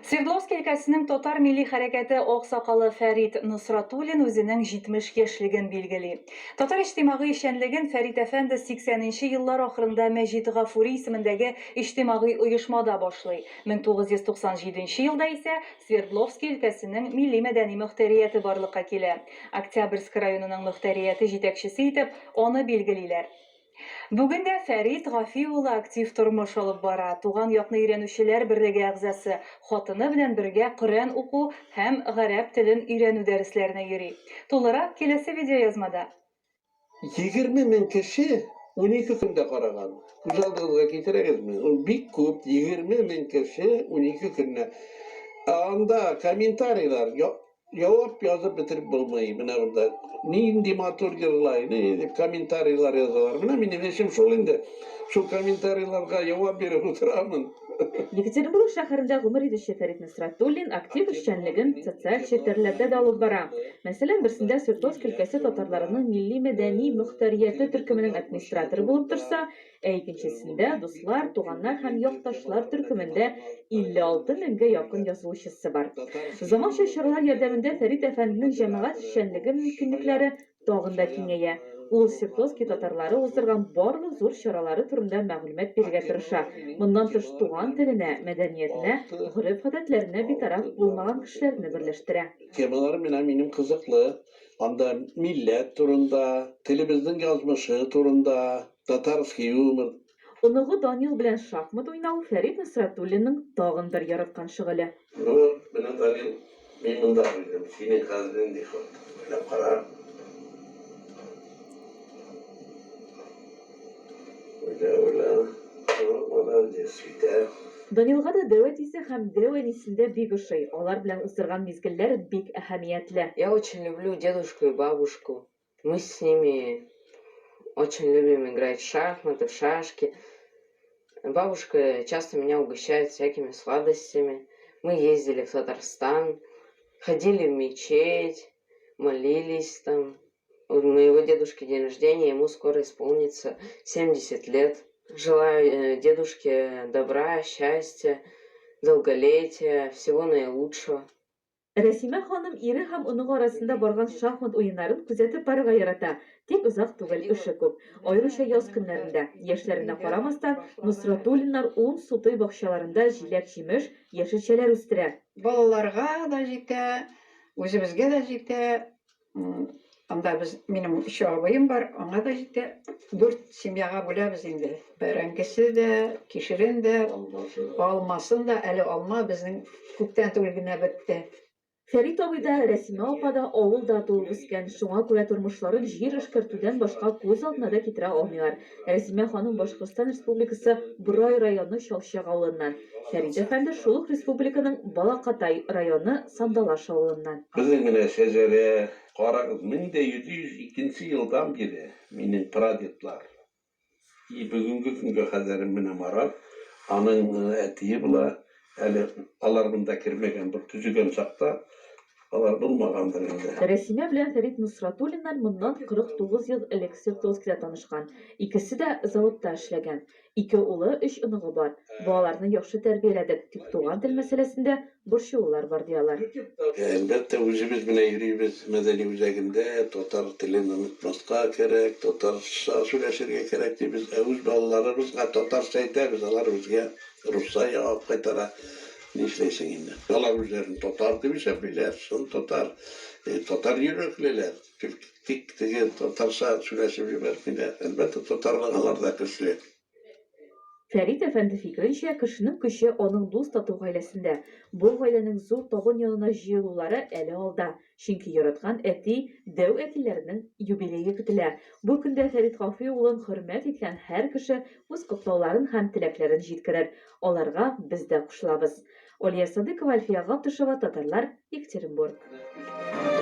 Свердловски өлкәсенең татар милли хәрәкәте аксакалы Фәрит Носратуллин үзенең 70 яшьлеген билгели. Татар иҗтимагый эшчәнлеген Фәрит әфәнде 80 нче еллар ахырында Мәҗит Гафури исемендәге иҗтимагый оешмада башлый. 1997 нче елда исә Свердловски өлкәсенең милли-мәдәни мохтәрияте барлыкка килә. Октябрьск районының мохтәрияте җитәкчесе итеп аны билгелиләр. Бүген дә Фәрит Гафи улы актив тормыш алып бара. Туган якны өйрәнүчеләр берлеге әгъзасы, хатыны белән бергә Коръән уку һәм гарәп телен өйрәнү дәресләренә йөри. Тулырак, киләсе видеоязмада. 20 мең кеше 12 көндә караган. Күз алдыгызга китерәгезме? Ул бик күп, 20 мең кеше 12 көнне. Ә анда комментарийлар Җавап язып бетереп булмый. Менә монда нинди матур җырлай, ни дип комментарийлар язалар. Менә минем эшем шул инде. Шул комментарийларга җавап биреп утырамын. Екатеринбург шәһәрендә гомер итүче Фәрит Носратуллин актив эшчәнлеген социаль челтәрләрдә дә алып бара. Мәсәлән, берсендә Свердловск өлкәсе татарларының милли-мәдәни мохтарияте төркеменең администраторы булып торса, Ә икенчесендә Дуслар, туганнар һәм якташлар төркемендә 56 меңгә якын язылучысы бар. Заманча чаралар ярдәмендә Фәрит әфәнденең җәмәгать эшчәнлеге мөмкинлекләре тагын да киңәя. Ул Свердловски татарлары уздырган барлык зур чаралары турында мәгълүмат бирергә тырыша. Моннан тыш, туган теленә, мәдәниятенә, гореф-гадәтләренә битараф булмаган кешеләрне берләштерә. Темалары менә минем кызыклы. Анда милләт турында, телебезнең язмышы турында, Татарский юмор. Оныгы Данил белән шахмат уйнау Фәрит Носратуллинның тагын бер яраткан шөгыле. Ну, менә, Данил, мин монда куйдым. Синең хәзер нинди ход? Уйлап кара. Уйла, уйла. Ну, молодец, җитә. Данилга да дәү әтисе һәм дәү әнисендә бик ошый, алар белән уздырган мизгелләр бик әһәмиятле. Я очень люблю дедушку и бабушку. Мы с ними очень любим играть в шахматы, в шашки. Бабушка часто меня угощает всякими сладостями. Мы ездили в Татарстан, ходили в мечеть, молились там. У моего дедушки день рождения, ему скоро исполнится 70 лет. Желаю э, дедушке добра, счастья, долголетия, всего наилучшего. Рәсимә ханым ире һәм оныгы арасында барган шахмат уеннарын күзәтеп барырга ярата. Тик озак түгел, эше күп. Аеруча яз көннәрендә. Яшьләренә карамастан, Носратуллиннар ун сутый бакчаларында җиләк-җимеш, яшелчәләр үстерә. Балаларга да җитә, үзебезгә дә җитә. Анда без, минем өч абыем бар, аңа да җитә. Дүрт семьяга бүләбез инде. Бәрәңгесе дә, кишерен дә, алмасын да. Әле алма безнең күптән түгел генә бетте. Фәрит абый да, Рәсимә апа да авылда туып үскән, шуңа күрә тормышларын җир эшкәртүдән башка күз алдына да китерә алмыйлар. Рәсимә ханым Башкортстан Республикасы Борай районы Чалчак авылыннан, Фәрит әфәнде шул ук республиканың Балакатай районы Сандалаш авылыннан. Безнең менә шәҗәрә, карагыз, 1702 нче елдан бире минем прадедлар и бүгенге көнгә кадәр менә Марат, аның әтие була, әле алар монда кермәгән, бер төзегән чакта алар булмагандыр инде. Рәсимә белән Фәрит Носратуллиннар моннан 49 ел элек Свердловскида танышкан. Икесе дә заводта эшләгән. Ике улы, өч оныгы бар. Балаларны яхшы тәрбияләдек, тик туган тел мәсьәләсендә борчылулар бар, ди алар. Әлбәттә, үзебез менә йөрибез мәдәни үзәгендә, татар телен онытмаска кирәк, татарча сөйләшергә кирәк дибез. Ә үз балаларыбызга татарча әйтәбез, алар безгә русча җавап кайтара. Нишләйсең инде? Алар үзләрен татар дип исәплиләр, чын татар, татар йөрәклеләр. Тик теге татарча сөйләшеп җибәрмиләр. Әлбәттә, татарлар алар да көчле. Фәрит әфәнде фикеренчә, кешенең көче аның дус-тату гаиләсендә. Бу гаиләнең зур табын янына җыелулары әле алда, чөнки яраткан әти, дәү әтиләренең юбилее көтелә. Бу көндә Фәрит Гафи улын хөрмәт иткән һәр кеше үз котлауларын һәм теләкләрен җиткерер. Аларга без дә кушылабыз. Алия Садыкова, Әлфия Габдышева, Татарлар, Екатеринбург.